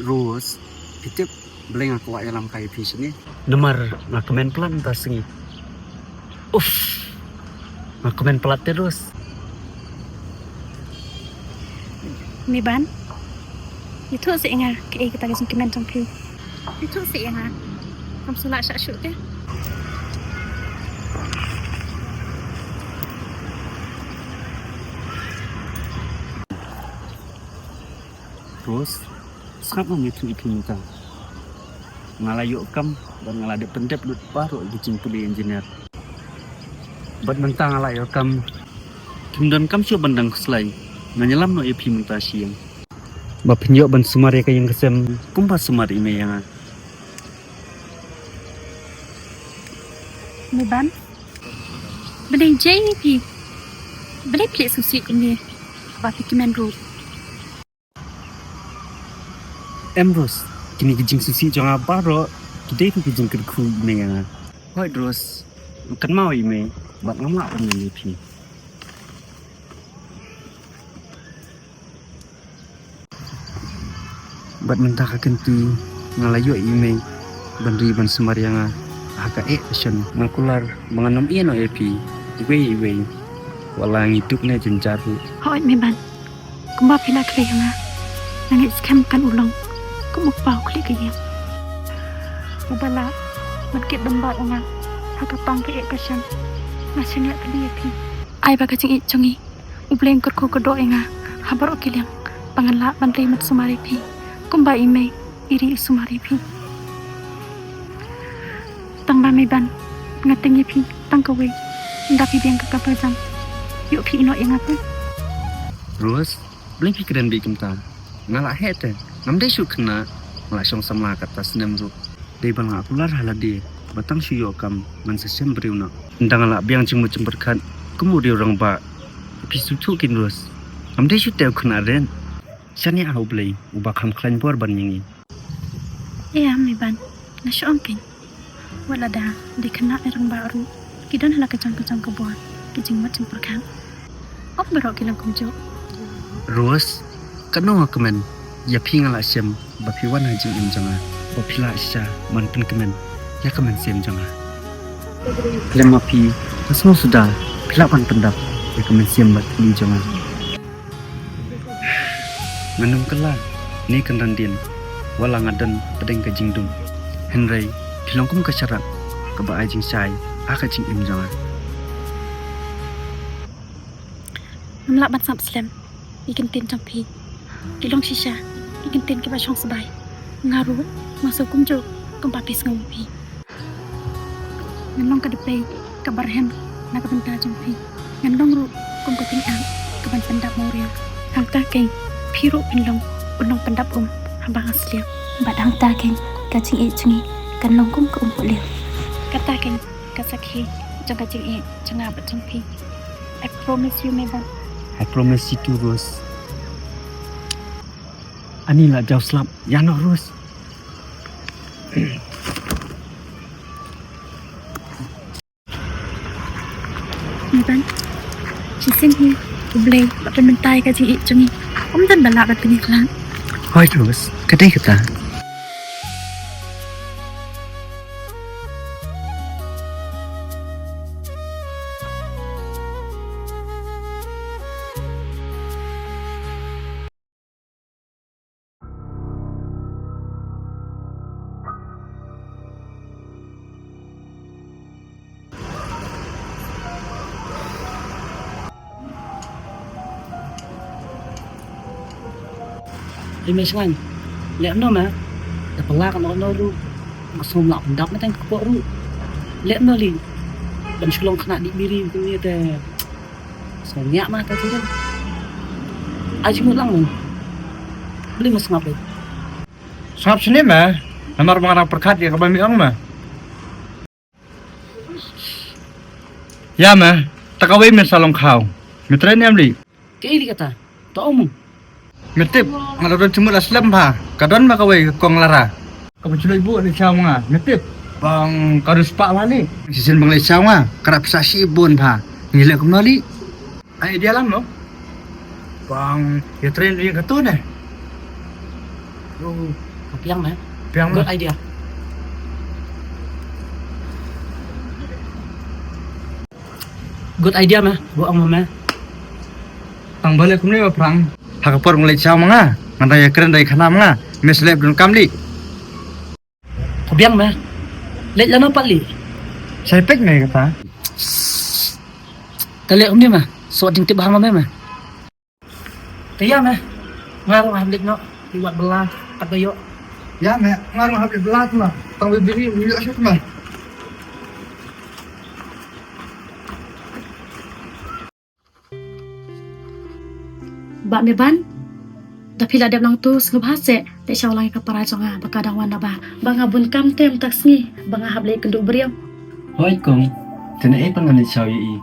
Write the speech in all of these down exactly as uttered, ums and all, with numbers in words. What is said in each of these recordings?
Rose, phi tip balei nga kwah ïalam kai ïa phi shane? Namar nga kmen palat mynta sngi. Uff, nga kmen palat te Rose. Meban, ïathuh seh ïa nga kaei kata ka jingkmen jong phi. Ïathuh seh ïa nga. Kam shu lah shah shuh te. Rose, sngap, nga ïathuh ïa phi mynta. Nga la ïoh kam bad nga la dep pyndep lut baroh ki jingpule engineer. Bad mynta nga la ïoh kam, kim donkam shuh ban dang khuslai. Ngan ïalam noh ïa phi mynta sha ïing, ba phin ïoh ban sumar ïa ka ïing ka sem kumba sumar i mei ïa nga. Meban, balei jai phi? Balei phi leh sngewsih kumne? Ba phi kmen ruh. Em Rose, kine ki jingsngewsih jong nga baroh ki dei ruh ki jingkyrkhu i mei ïa nga. Hooid Rose, nga kynmaw ïa i mei bad ngam lah ban ïeng ïa phi. Bad mynta ka kynti nga la ïoh ïa i mei ban ri ban sumar ïa nga ha kaei ka sien. Nga kular ba ngan ym ïehnoh ïa phi iwei iwei, wat la ngi duk ne jynjar ruh. Hooid Meban, kumba phi la khlei ïa nga, nga ngeit skhem kan u long kum u kpa u khlieh ka ïing, uba lah ban kit bynta ïa nga ha ka pang kaei ka sien. Nga shaniah kylli ïa phi. Ai ba ka jingïeit jong ngi U Blei un kyrkhu kyrdoh ïa nga ha baroh ki liang ba ngan lah ban ri ban sumar ïa phi kumba i mei i ri i sumar ïa phi. Tang ba Meban, nga tieng ïa phi tang kawei. Ynda phi biang ka kaba jam, ïoh phi ïehnoh ïa nga pat. Rose, balei phi kren beit kumta? Nga lah heh te, ngam dei shuh khynnah, nga lah shong samla katto snem ruh. Dei ba nga kular ha lade ba tang shu ïoh kam ngan sa shem briew noh. Ynda nga lah biang jingmut jingpyrkhat kum u riew rangbah, phi sngewthuh kein Rose. Ngam dei shuh te u khynnah rit. Shaniah ha U Blei uba kham khlaiñ bor ban ïa ngi. Ïa Meban, nga shu ong kein. Wat lada dei khynnah ne rangbah ruh, ki don ha la ka jong ka jong ka bor ki jingmut jingpyrkhat. Ym baroh ki long kumjuh. Rose, katno nga kmen ïa phi, nga lah shem ba phi wan ha jingim jong nga, ba phi lah shisha ban pynkmen ïa ka mynsiem jong nga. Lem ma phi, nga sngewsuda phi lah ban pyndap ïa ka mynsiem bad kti jong nga. Ngan ym kylla ne kynran dien wat la nga don pdeng ka jingdum. Hynrei phi long kum ka sharak kaba ai jingshai ha ka jingim jong nga. Ngam lah ban sngap slem ïa ki ktien jong phi. Ki long shisha ki ktien kiba shong sbai. Nga ruh nga sngew kumjuh kumba phi sngew ïa phi. Ngan long ka dpei kaba rhem na ka bynta jong phi. Ngan long ruh kum ka tyngab kaban pyndap mawriaw. Hangta kein phi ruh phin long u nongpyndap um haba nga sliap. Bad hangta kein ka jingïeit jong ngi kan long kum ka um puhliew. Kata kein ka sakhi jong ka jingïeit jong nga bad jong phi. I promise you, Meban. I promise you too, Rose. Ani la jaw slap, ïa noh Rose. Meban, shisien hi U Blei ba pynmynta ïa ka jingïeit jong ngi. Ym don ba lah ban pynïakhlad. Hooid Rose, ka dei kata. Ei mei Sngaiñ, leh kumno ma? Da pala kano kano ruh, nga sngewlah pyndap ma tang ka kpoh ruh. Leh kumno lei ban shu long khynnah dih biri kumne te. Sngewbha ma ta tu. Ai jingmut lang. Balei ma sngap lei? Sngap sini ma. Namar ba nga dang pyrkhat ïa kaba me ong ma. Ïa ma, ta kawei men sa long khaw. Me trei ne em lei? Kaei lei kata? To ong mo. Me tip, nga la don jingmut la slem bha. Ka don ma kawei ka kong Lara. Kaba shu leit buh leit shaw ma nga. Me tip, bang ka riewspah bha lei. Shisien bang leit shaw ma nga, ka rah pisa shibun bha. Ngi leh kumno lei? Ai idea lang no. Bang ïa train ri katu ne. Oh, ka piang me. Piang me. Good idea. Good idea me. Go ang me. Tang bale kumne ba prang. Ha ka por ngi leit shaw ma nga. Ngan da ïa kren da i khana ma nga. Me slep dun kam li. Ka biang me. Leit lano pat li. Sai pek me kata. Te leh um ni me. So ding tip ha me me. Te ïa me. Nga ruh hap leit noh. Ki wat bela kat ba ïoh. Ïa me, nga ruh hap leit bela tu me. Tang biri ïoh shu me. Bah Meban, da phi la dep nangtu sngewbha seh, te shaw lang ïa ka para jong nga ba ka dang wan na ba. Ba nga bun kam te mynta ka sngi, ba nga hap leit kynduh briew. Hooid kong, te naei pat ngan leit shaw ïa i.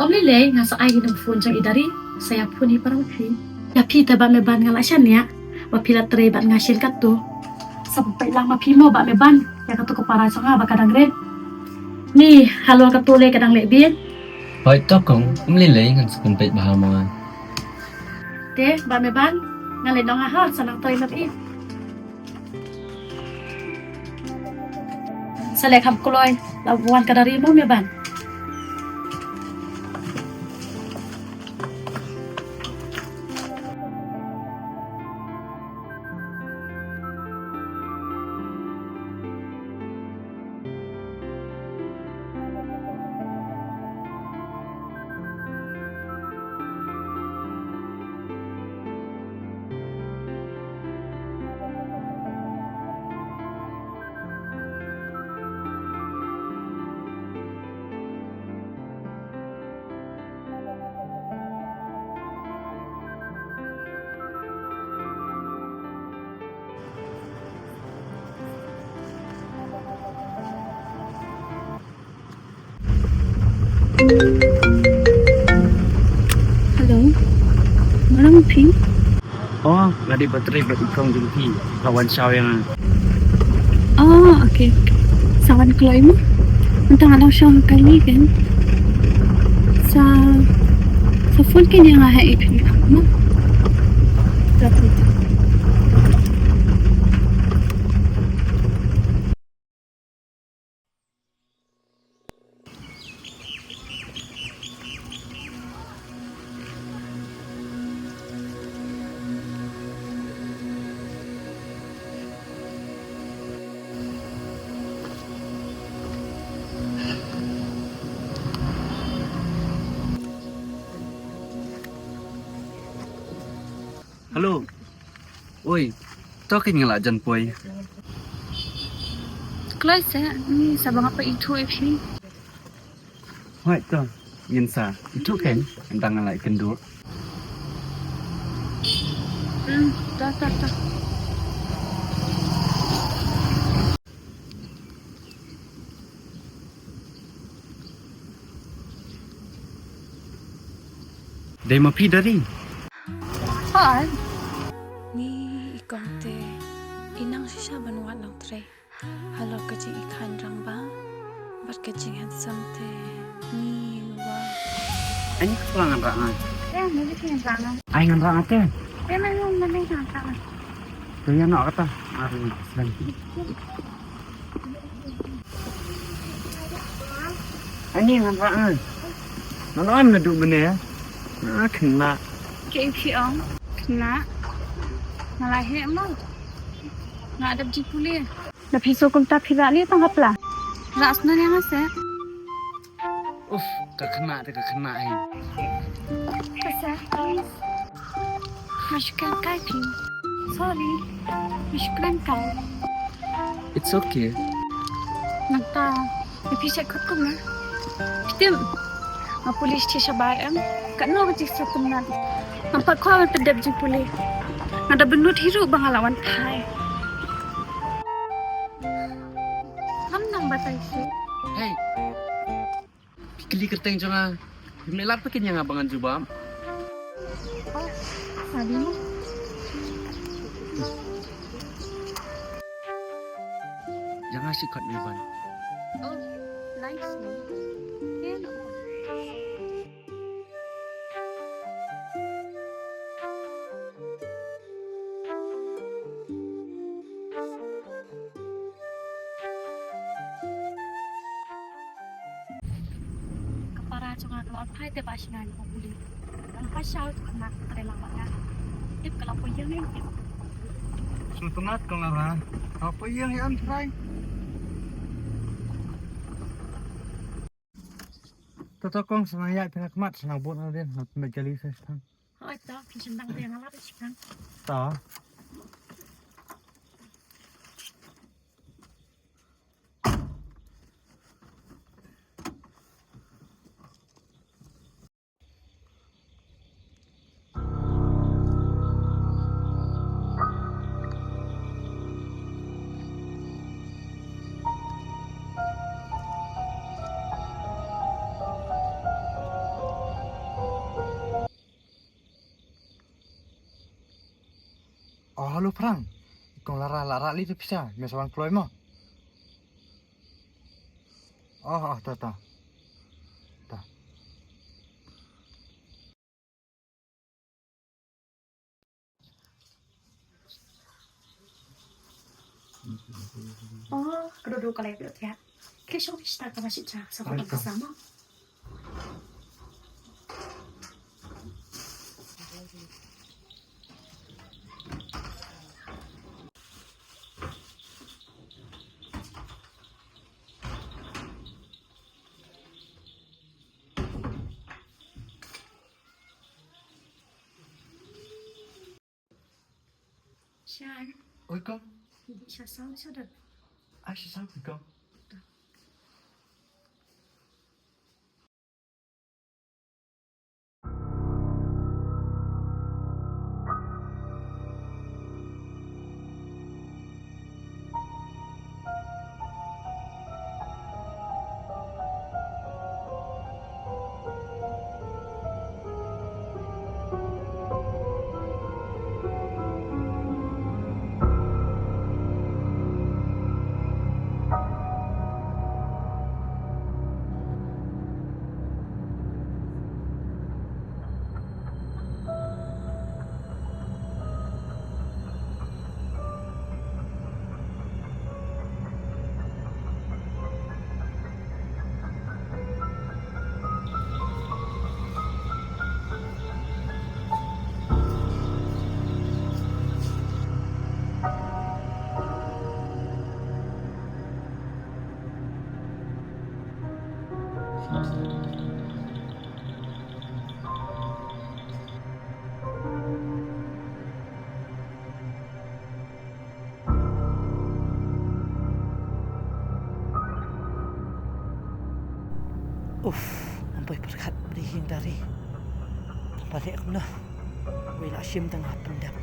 Ym lei lei, nga sa ai ïa i number phone jong i Dari, sa ïa phone hi para ma phi. Ïa phi te Bah Meban nga la shaniah, ba phi la trei bad nga shen katto. Sa pynpeit lang ma phi mo Bah Meban, ïa kato ka para jong nga ba ka dang rit. Ni, halor kato lei ka dang leh bieit. Hooid to kong, ym lei lei ngan sa pynpeit bha mo. Te, Bah Meban, ngan leit noh nga ha, sa nang trei ma phi. Sa leh kham kloi, la wan ka Dari mo Meban. Hello. Mano phi? Oh, nga dei batri ba ikong jong phi. Ka wan shaw ïa nga. Oh, okay. Sa wan kloi mo. Mynta nga dang shaw ha kali kan. Sa sa phone kane nga ha ip mo. Hello. Oi, to kane nga la jan poi. Kloi seh, ni sa ba nga poi ithuh ïa phi. Hooid to, ngin sa ithuh kein, ynda nga la ïakynduh. Hmm, to, to, to. Dei ma phi Dari? Hooid. Ni i kong te i nang shisha ban wad nang trei. Halor ka jingïakhun rangbah bad ka jinghandsome te ni wa. Ani ka plang ngan rah nga. Te ni ka ngan rah nga. Ai ngan rah nga te. Te na yung na ngan rah nga. Te ïa na kata. Ari sen. Ani ngan rah nga. Ngan rah nga du mene. Na kena. Ke ki ong kena. Nga la heh mo. Nga dap ji pule. Na phi so kumta phi rah ni tang hapla. Rah sna ni nga se. Uf, ka kena te ka kena hi. Ka se, please. Mashukran kai phi. Sorry. Mashukran kai. It's okay. Nangta, ïa phi shet khot kum na. Phi tip. Nga pule shisha shabar em. Katno ka jingsuk kumne. Ngam pat kwah ban pyndep jingpule. Nga da bynnud hi ruh ba nga la wan phai. Ngam nang batai shuh. Hey. Phi kylli kyrteng jong nga. Phim leh lad phi kynjang nga ba ngan jubab. Oh, sorry mo. Ïa nga shi kot me ban. Oh, nice name. Hello. Jong nga ka la phai te ba shi ngan ko puli. Ka la phai shaw tu ka nak ka dei lang ba nga. Tip ka la poi ïeng ïeng tip. Shu tnat ko nga ra. Ka poi ïeng ïeng trai. To to kong, sa nang ïaid pynkhmat, sa nang bud na dien, na pynbeit kali sa sdang. Hooid to, phi sdang te nga la phi sdang. To. Oh, halo Prang. Kong Lara, Lara li tu pisa, me sa wan kloi mo. Oh, oh, ta, ta. Ta. Oh, ka dodo ka lai pio thiah. Ke shong pista ka masih cha, sa ka pisa mo. Shan. Oi, kong. Sha sang sha dan. Ai, sha sang, kong. Uff, ym poi pyrkhat bri hieng dare. Tang ba leh kumno. Wei la shim tang hap pyndep.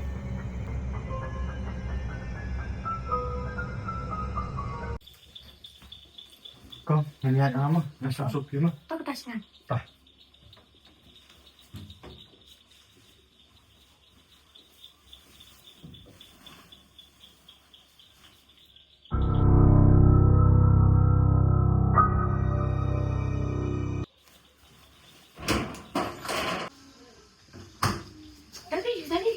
Kong, ngan ïaid nga ma, ngan sah suk phi ma. To kata sngap. Tah. Dadi, dadi,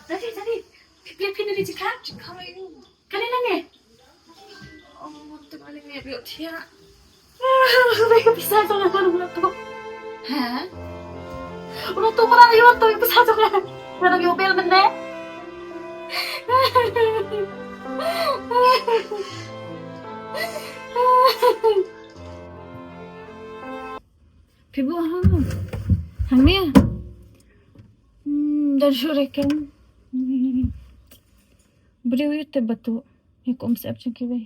dadi, dadi. Phi, phi, phi, dadi, jikha. Jikha, ayo. Kane nangne. Oh, tang ale ngi ïa thiah. Bai ka pisa jong nga, uno to. Ha? Uno to, para ïa to pisa jong nga. Nga dang ïoh bel mynne. Phi buh ha. Hangne. Hmm, don shuh re kem. Hmm. Briew ïa te batu. Ïa kum sep jong kiwei.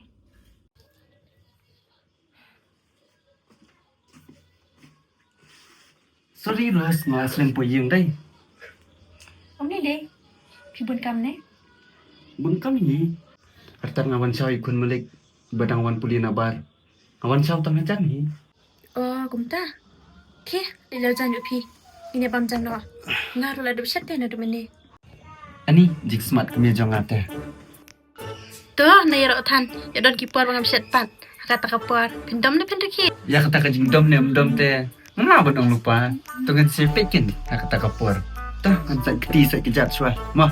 Sorry Rose, nga slem poi ïing dei. Ym ne dei. Phi bun kam ne? Bun kam hi. Artat nga wan shaw ïa i khun Malik ba dang wan pule na bar. Nga wan shaw tang hajan hi. Oh, kumta. Khie, dei la jan ïa phi. Ngin ïa bam jan noh. Nga ruh la dup shet te naduh mynne. Ani, jingsmat kumne jong nga te. To, na ïaroh than, ïa don ki por ba ngam shet pat. Ha kata ka por, phin dom ne phin rkhie? Ïa kata ka jingdom ne ym dom te, nga ban ong lypa. To ngan sa peit keiñ ha kata ka por. To, ngan sa kti sa kjat shuwa. Mo.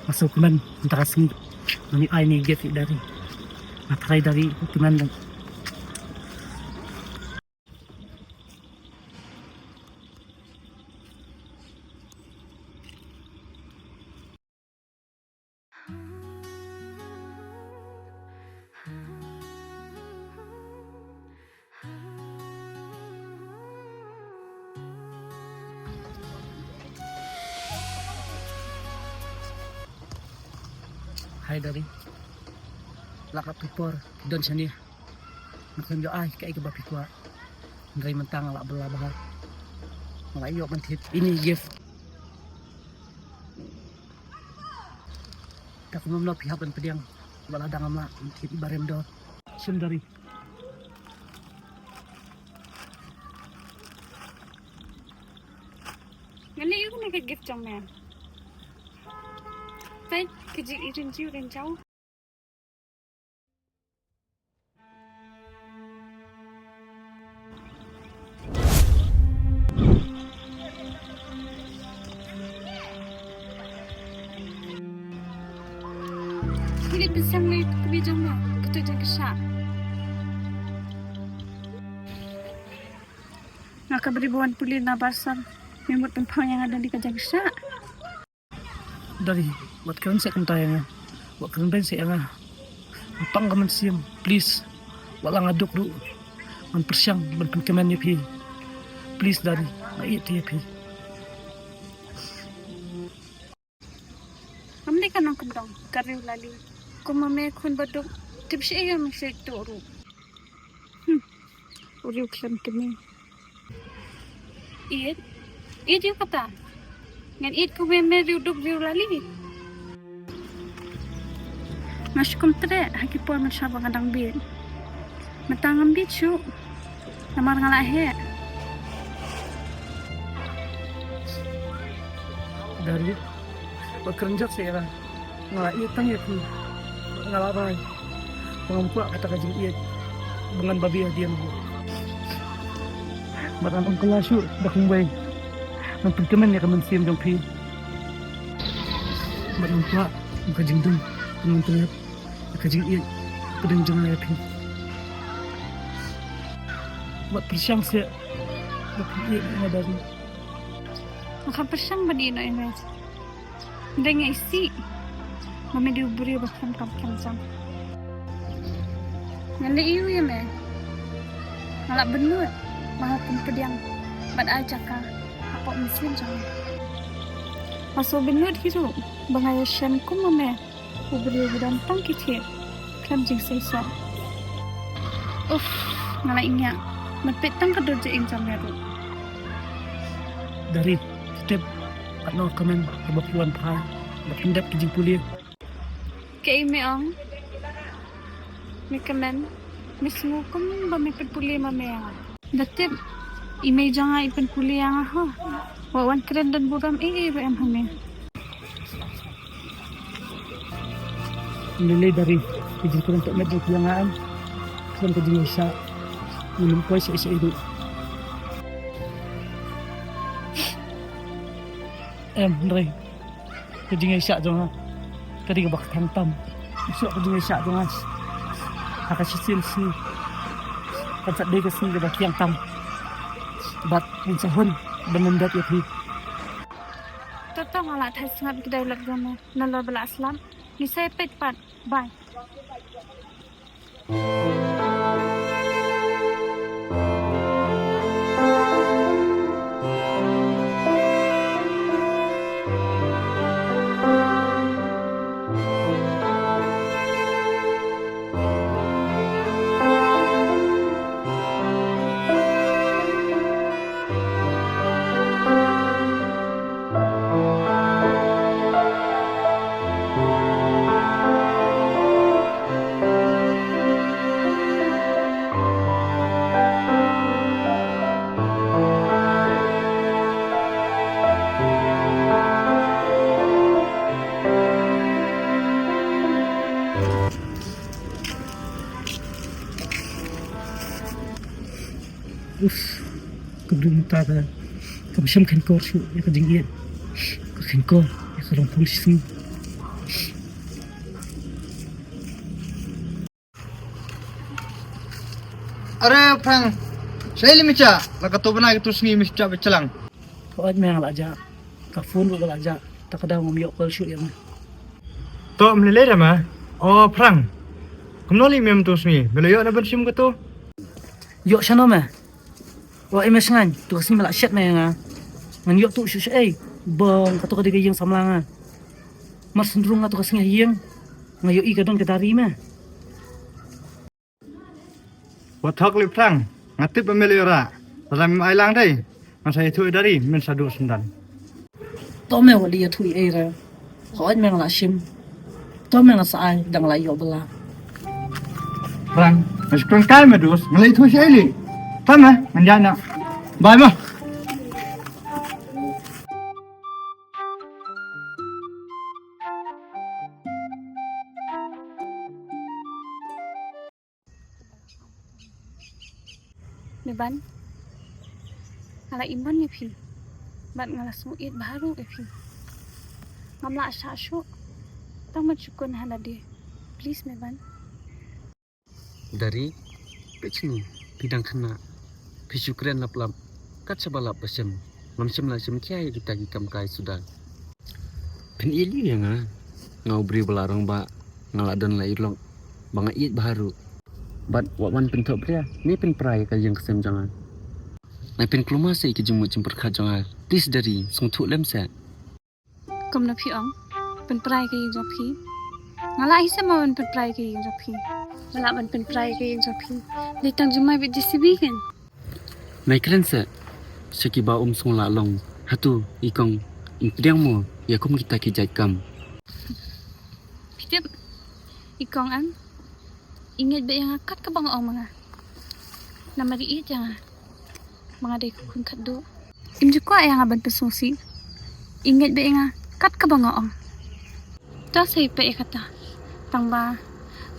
Nga sngewkmen mynta ka sngi ngan ïoh ai ïa ine i gift ïa Dari. Nga tharai Dari u kmen lang. Hai Dari. Lah katto por don shane. Nga khlem ïoh ai kaei kaba phi kwah. Hynrei mynta nga lah bylla bha. Nga lah ïoh ban thied ine i gift. Te kumno phi hap ban pdiang. Wat la dang ym lah ban thied i ba rem dor. Shim Dari. Ngan leh ïa u kane ka gift jong me. Peit, ka jingïeit jong u Rinjaw. Phi dei pynshong lei kmie jong me, kato jong ka shah. Nga ka briew ba wan pule na Barsar, me mut pynphang ïa nga da lade ka jong ka shah. Dari, wat kren seh kumta ïa nga. Wat kren beiñ seh ïa nga. Pang ka mynsiem, please. Wat la nga duk ruh ngan pyrshang ban pynkmen ïa phi. Please Dari, nga ïeit ïa phi. Ngam dei ka nongkyndong ka riew lali. Kum ma me khun ba duk, tip shi ïa me shi tuh ruh. Hmm. U riew khlem kmie. Ïeit? Ïeit ïa kata? Ngan ïeit kumne me riew duk riew lali? Nga shu kyntreh ha ki por mynshwa ba nga dang bieit. Mynta ngam bieit shuh. Namar nga la heh. Dari. Wat kren jot seh ïa nga. Nga la ïeit tang ïa phi. Nga la rai ba ngam kwah kata ka jingïeit ba ngan babe hadien. Bad ngan ym kylla shuh da kumwei. Ngan pynkmen ïa ka mynsiem jong phi. Bad ngam kwah ka jingdum, ngan pynkmen ïa ka jingïeit pdeng jong nga ïa phi. Wat pyrshang seh ba phi ïeit ïa nga Dari. Nga khlem pyrshang ban ïeit noh ïa me. Hynrei nga isih ba me dei u briew ba khlem kam khlem jam. Ngan leh aïu ïa me? Nga lah bynnud ba nga pynpdiang bad ai jaka hapoh mynsiem jong me. Nga sngewbynnud hi ruh ba nga ïashem kum ma me. U briew ba don tang ki thied khlem jingseisoh. Uff, nga la ïngiah. Mynta peit tang ka dur jingim jong me ruh. Dari, tip, katno kmen haba phi wan phai bad pyndep ki jingpule. Kaei me ong? Me kmen, me sngew kumba me pynpule ma me ïa nga. Da tip i mei jong nga i pynpule ïa nga ho. Wat wan kren don burom ei ei ruh em ha me. Ym lei Dari, ka jingkren tohmet jong phi ïa nga em. Khlem ka jingïaishah ngam poi sha sha ei ruh. Em, hynrei ka jingïaishah jong nga ka dei kaba kyrteng tam. Ïoh ka jingïaishah jong nga ha ka shisien sngi kan sa dei ka sngi kaba kiang tam. Bad ngin sa hun ban pyndep ïa phi. To to, nga la thait sngap ïa ki dialogue jong me. Nalor ba la slap ngi sa ïa peit pat. Bye. Uff, ka dum ta ka, kam shym khenkor shuh ïa ka jingïeit. Ka khenkor ïa ka rong pul shisngi. Are Phrang, shaei lei me jah? La katto bnai katto sngi me shu jah beit sha lang. Hooid me, nga la jah. Ka phone ruh ka la jah. Ta ka daw ngam ïoh call shuh ïa me. To me lei lei da me. O Phrang, kumno lei me mynta u sngi? Me la ïoh na ban shim kato? Ïoh shano me? Wa, i me sngain, tu ka sngi me la shet me ïa nga. Ngan ïoh tuh shuh shaei ba kato ka dei ka ïing samla nga. Mar shen rung nga tu ka sngi ha ïing, nga ïohi ka don ka dari me. Wat hok lei Phrang, nga tip ba me la ïoh rah. Lada mem ai lang dei, ngan sa ïathuh ïa dari, men sa duh syndon. To me wat lei ïathuh ei ei re. Hooid me, nga la shim. To me, nga sa ai, dang la ïoh bylla. Phrang, nga shu kren kai me dus, nga la ïathuh shaei lei. To me, ngan ïaid noh. Bye mo. Meban, nga la im bun ïa phi. Bad nga la sngewbha ruh ïa phi. Ngam lah shah shuh. Tang ban shu kren ha lade. Please Meban. Dari, peit shano, phi dang khynnah. Phi shu kren lap lap. Kat shaba lap ba shem. Ngam shym la shim khia ïa kita ki kam kai suda. Phin ïeit ïa nga. Nga u briew ba la rangbah, nga la don la ïeit lok, ba nga ïeit bha ruh. Bad wat wan pynthoh pria, ne pynpra ïa ka ïing ka sem jong nga. Nai pynkulmar seh ïa ki jingmut jingpyrkhat jong nga. Please Dari, sngewthuh lem seh. Kumno phi ong? Pynpra ïa ka ïing jong phi? Nga lah hi seh mo ban pynpra ïa ka ïing jong phi. Nga lah ban pynpra ïa ka ïing jong phi. Dei tang jingmai bad J C B kan? Nai kren seh sha kiba um sngewlah long. Hato i kong, in pdiang mo ïa kum kita ki jait kam? Phi tip, i kong em, i ngeit beit ïa nga kat kaba nga ong ma nga. Namar i ïeit ïa nga ba nga dei ka khun khatduh. Im ju kwah ïa nga ban pynsngewsih. I ngeit beit ïa nga kat kaba nga ong. To sa ïa peit ïa kata. Tang ba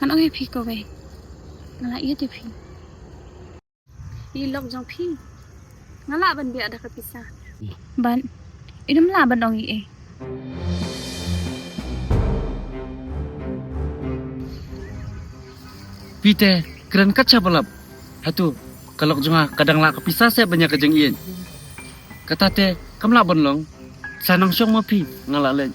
ngan ong ïa phi kawei, nga la ïeit ïa phi. I lok jong phi, nga lah ban biah da ka pisa. Ban, i dum lah ban ong i ei. Phi te kren kat shaba lap. Hato ka lok jong nga ka dang lah ka pisa seh ban ïa ka jingïeit? Kata te kam lah ban long. Sa nang shong ma phi, nga lah leit.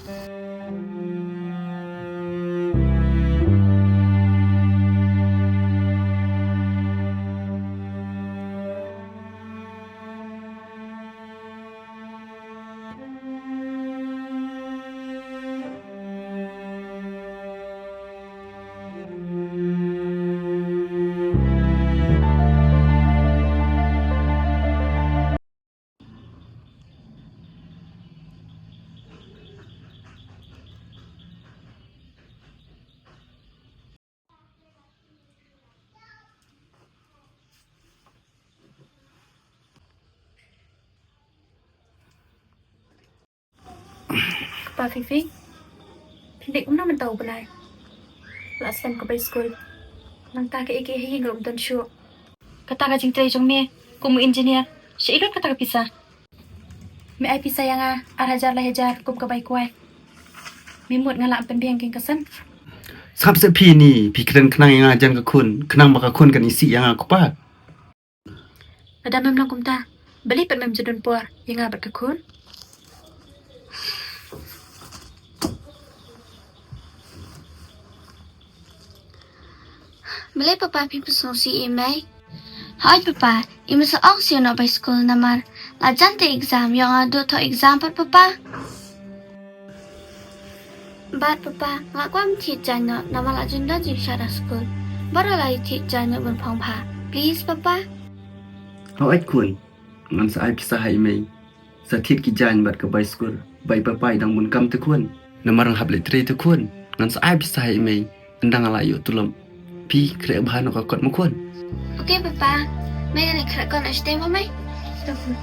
Kpa Fifi, phi leh kumno mynta u bnai? La slem ka bai skul. Nangta kaei kaei ha ïing ruh ym don shuh. Kata ka jingtrei jong me kum u engineer, shaei lut kata ka pisa? Me ai pisa ïa nga ar hajar lai hajar kum ka bai kwai. Me mut nga lah pynbiang ïa ka sem? Sngap seh phi ni, phi kren khnang ïa nga jan ka khun, khnang ba ka khun kan isih ïa nga kpa. Lada mem long kumta, balei pat mem ju don por ïa nga bad ka khun? Balei papa phi pynsngewsih ïa i mei? Hooid papa, i mei sa ong shu ïa noh bai skul namar la jan te exam, ïoh nga duh thoh exam pat papa. Bad papa, nga kwah ban thied jaiñ noh namar la jin don jingshad ha skul. Baroh la ïa thied jaiñ noh ban phong bha. Please papa. Hooid khun, ngan sa ai pisa ha i mei. Sa thied ki jaiñ bad ka bai skul ba i papa i dang bun kam te khun. Namar nga hap leit trei te khun. Ngan sa ai pisa ha i mei. Ynda nga la ïoh tulop, phi khreh bha noh ka kot mo khun. Ok papa. Mei, ngan khreh kot noh shatei mo mei. To khun.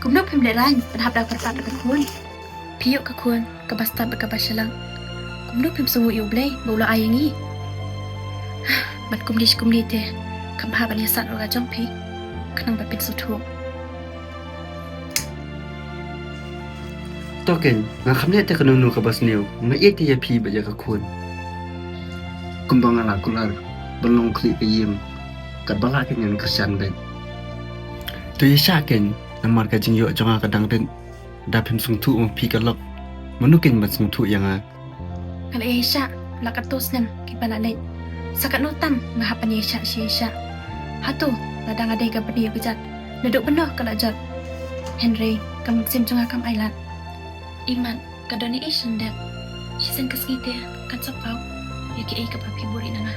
Kumno phim lehraiñ ban hap da kyrpad bad ka khun? Phi ïoh ka khun kaba stad bad kaba shyllangh. Kumno phim sngewnguh ïa U Blei ba u la ai ïa ngi? Bad kumne shi kumne te, kham bha ban ïasad ïa la ka jong phi khnang ba phin sngewthuh. To keiñ, nga kham leh te kano kano kaba sniew, nga ïeit te ïa phi bad ïa ka khun. Kumba nga la kular ban long khlieh ka ïing, katba lah keiñ ngan kyrshan beit. To ïa shah keiñ, namar ka jingïoh jong nga ka dang rit. Da phim sngewthuh ma phi ka lok, mano keiñ ban sngewthuh ïa nga? Ka la ïa shah la katto snem kiba la leit. Sa katno tam nga hap ban ïa shah shi ïa shah. Hato lada nga dei ka bnai ïa ka jat, naduh bnai ka la jot. Hynrei ka mynsiem jong nga kam ailad. Imat, ka don ei ei shen dep. Shisien ka sngi te kan sa paw ïa kiei kaba phi buhrieh na nga.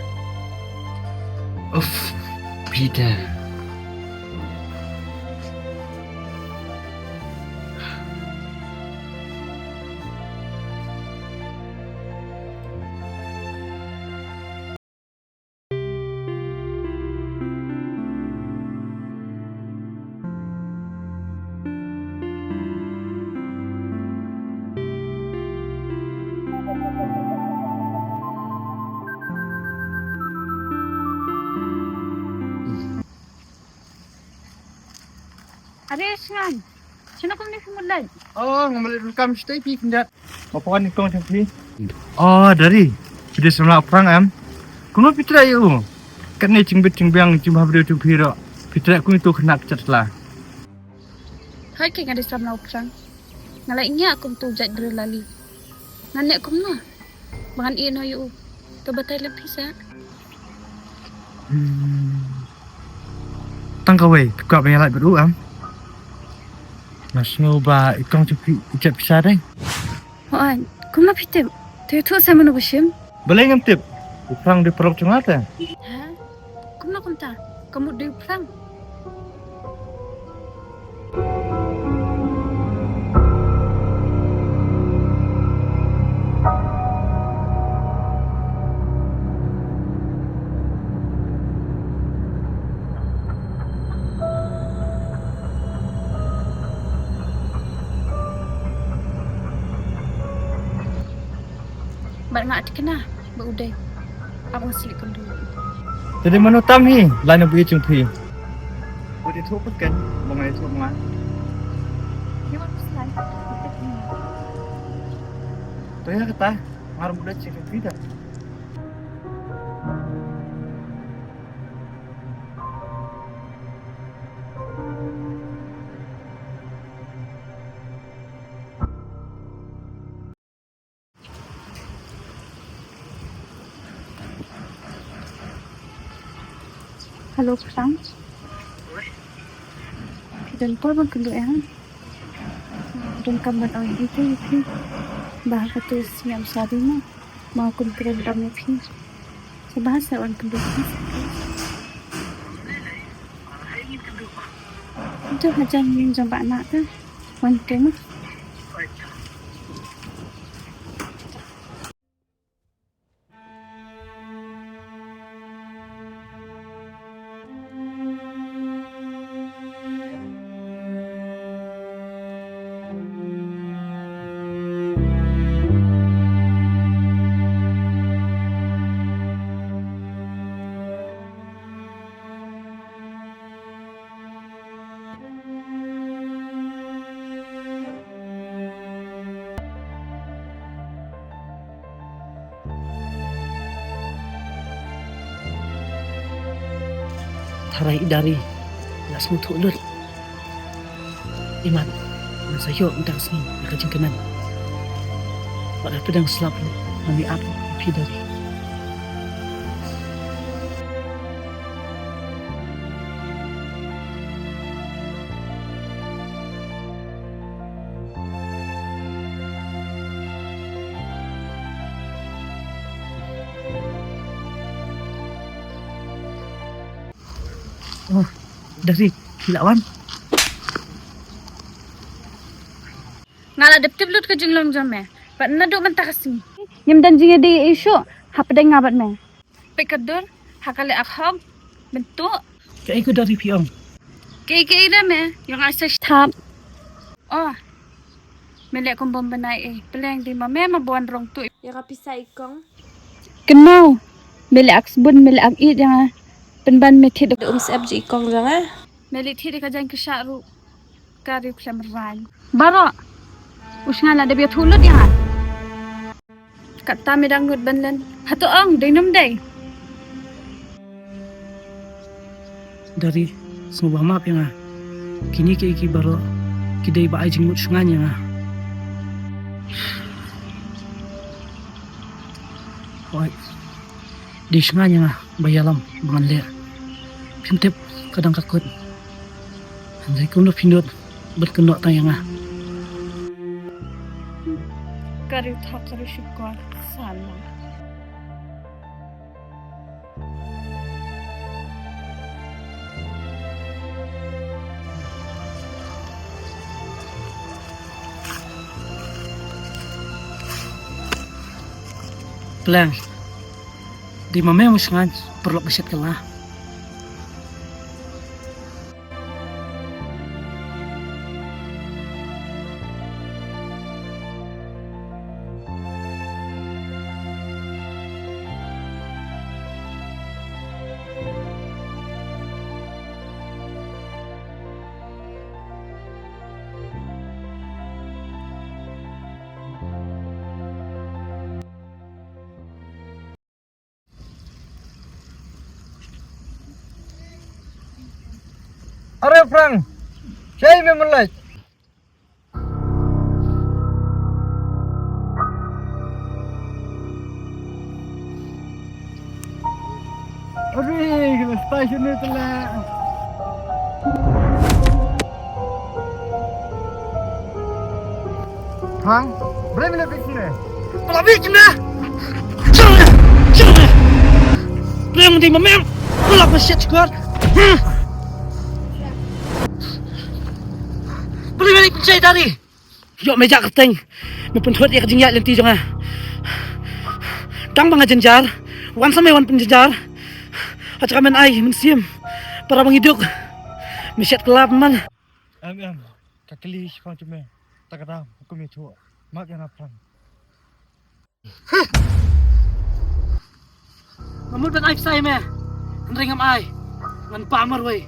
Uff, Peter. Are Shngain, shano kumne phi mut leit? Oh, nga mut leit rukom shatei phi khyndiat. Nga poi wan ïa i kong jong phi. Oh, Dari, phi dei samla u Phrang em? Kumno phi treh ïa u? Katne jingbit jingbiang jingbhabriew jong phi ruh phi treh kum ïa uto u khynnah kjat sla. Hooid keiñ nga dei samla u Phrang. Nga la ïaineh kum uto u jait briew lali. Ngan leh kumno ba ngan ïeh noh ïa u? To batai lem phi seh. Hmm. Tang kawei, phi kwah ban ïalait bad u em? Nga sngew ba i kong jong phi i jait pisa dei. Hooid, kumno phi tip? To ïathuh seh mano ba shim. Balei ngam tip? U Phrang dei paralok jong nga te. Ha? Kumno kumta? Ka mut dei u Phrang. Bad nga thikna ba u dei. Ap nga slieh kynduh. Te dei mano tam hi, la na bui jong phi. Wat ïathuh pat keiñ, ba nga ïathuh ma nga. Ïa wat phi slai. To ïa kata, nga ruh mut dei jong phi da. Hello, Phrang. Phi don por ban kynduh ïa nga? Phi don kam ban ong ïa phi, ïa phi. Ba ha kato snem sha dei ma. Ma kum kren dom ïa phi. Sa ba sa wan kynduh phi. Ito hajan jong ba na ta. Wan kren ma. Tharai i Dari la sngewthuh lut. Imat, ngan sa ïoh mynta ka sngi ïa ka jingkmen. Bad hapdeng slap ruh ngan ïa ap ïa phi Dari. Oh, Dari, phi la wan. Nga la dep tip lut ka jinglong jong me. Bad naduh mynta ka sngi ngim don jingïadei ïa i shuh hapdeng nga bad me. Peit ka dur ha ka leh ak hok. Bynta kaei ka Dari phi ong? Kaei kaei da me, ïong ai sa thap. Oh. Me leh kum bym bnai ei, pleng dei ma me ma bun rong tu. Ïa ka pisa i kong. Kynmaw. Me leh ak sbun, me leh ak ïeit ïa nga. Pynban me thied. Da um sep ji i kong jong nga. Me leh thied ïa ka jaiñ ka shah ruh. Ka ri khlem rain. Baroh. U Shngain la dep ïathuh lut ïa nga. Katta me dang nud ban len. Hato ong dei ne ym dei? Dari, sngewbha map ïa nga. Kine kiei kiei baroh ki dei ba ai jingmut Shngain ïa nga. Hooid. Dei Shngain ïa nga ba ïalam ba ngan leh. Phim tip ka dang ka kut. Hynrei kumno phi nud ban kynnoh tang ïa nga? Ka riewtha ka riewshukor, sa lang. Pleng. Dei ma me mo Shngain, paralok ba shet kylla. Are Phrang, shei me mlai. Are, kena station ni telah. Hang, boleh minta pik sini? Pala pik sini. Jangan, jangan. Boleh minta mamem. Pala pesiat juga. Boleh minta pik sini tadi. Ïoh me jah kyrteng. Me pynthut ïa ka jingïaid lynti jong nga. Dang ba nga jynjar. Wan sa me wan pynjynjar. Ha jaka men ai mynsiem. Para ba ngi duk. Me shet kylla man. Em em. Ka kylli shaphang jong me. Ta ka dang kum ïathuh. Map ïa nga Phrang. Nga mut ban ai pisa ïa me. Hynrei ngam ai. Ngan pah marwei.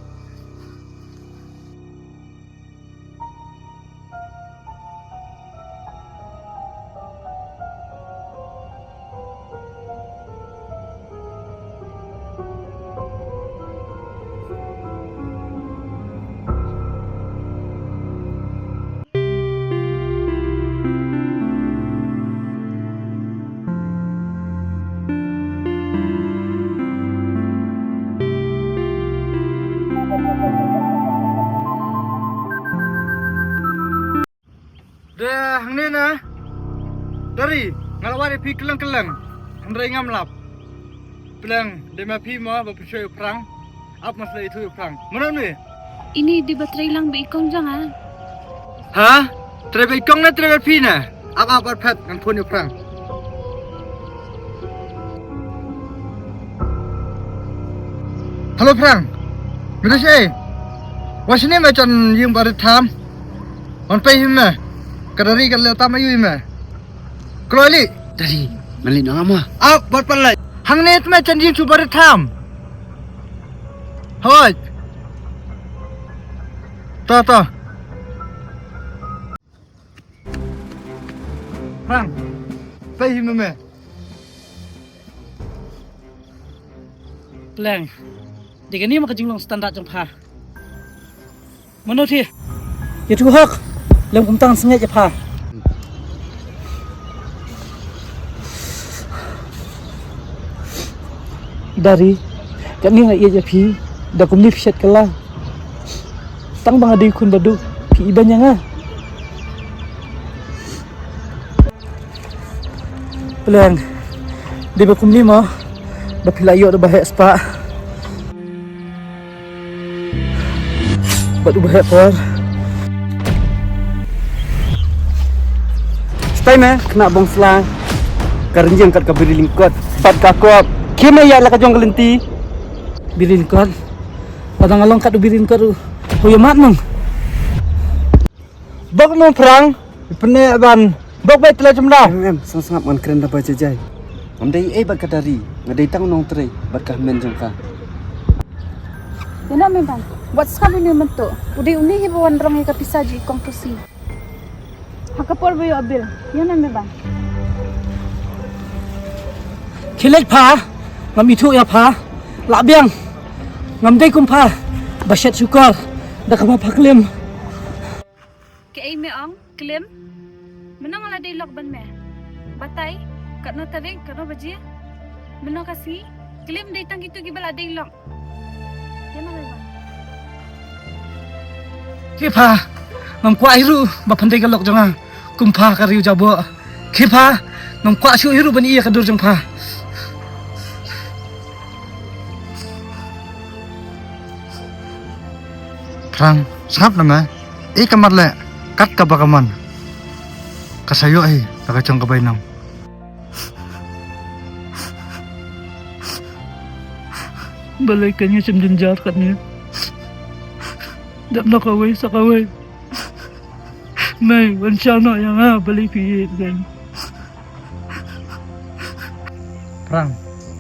Dei hangne na. Dari, nga la wad ïa phi kylleng kylleng. Hynrei ngam lap. Pleng, dei ma phi mo ba pynshoi u Phrang. Ap ma sla ithuh u Phrang. Mano ne? Ini dei ba trei lang ba i kong jong nga. Ha? Trei ba i kong ne trei ba phi ne? Ap ap ap phet ngan phone ïa u Phrang. Hello Phrang. Me dei shi? Wa shane me jan ïing barit tham. Wan pei hi me. Ka Dari ka leh tam ayu hi me. Kloi li. Dari, man li nang ama. Ap, bat pat lai. Hangne te me jan ïing shu barit tham. Hoi. To, to. Phrang. Pei hi me me. Pleng. Dei kane ma ka jinglong standard jong pha. Mano thi? Ïathuh hok. Lem kumta ngan sngewthuh ïa pha. Dari, kane nga ïeit ïa phi. Da kumne phi shet kylla. Tang ba nga dei khun ba duk, phi iban ïa nga. Pleng. Dei ba kumne mo. Ba phi la ïoh da ba heh spah. Bad u ba heh por. Stai me khynnah bongsla. Ka rynjing kat ka biri lyngkot. Bad ka kop. Khie me ïaid la ka jong ka lynti. Biri lyngkot. Lada nga long kat u biri lyngkot ruh. Ho ïa mat nong. Bok nong Phrang, pyneh ban bok bai tla jumla. Em em, sngap sngap ngan kren da ba jai jai. Ngam dei ei bad ka Dari, nga dei tang u nongtrei bad ka hynmen jong ka. Ïa na me ban, wat sngap ïa une mynta. U dei une hi ba wan rong ïa ka pisa jong i kong Pusi. Ha ka por ba ïoh bill. Ïa na me ban. Khie leit pha, ngam ithuh ïa pha. Lah biang. Ngam dei kum pha ba shet shukor da kaba pha klim. Kaei me ong klim? Mynno nga la dei lok ban me? Batai, katno tarik, katno baje? Mynno ka sngi? Klim dei tang kito kiba la dei lok. Khie pha, ngam kwah hi ruh ba phan dei ka lok jong nga kum pha ka riew jaboh. Khie pha, ngam kwah shuh hi ruh ban ïa ka dur jong pha. Phrang, sngap na me. Ïa ka mat leh kat kaba ka mon. Ka sa ïoh hi da ka jong ka bainong. Balei kane shem jynjar katne? Dep na kawei sa kawei. Mei, wan sha noh ïa nga balei phi ïeit kane. Phrang,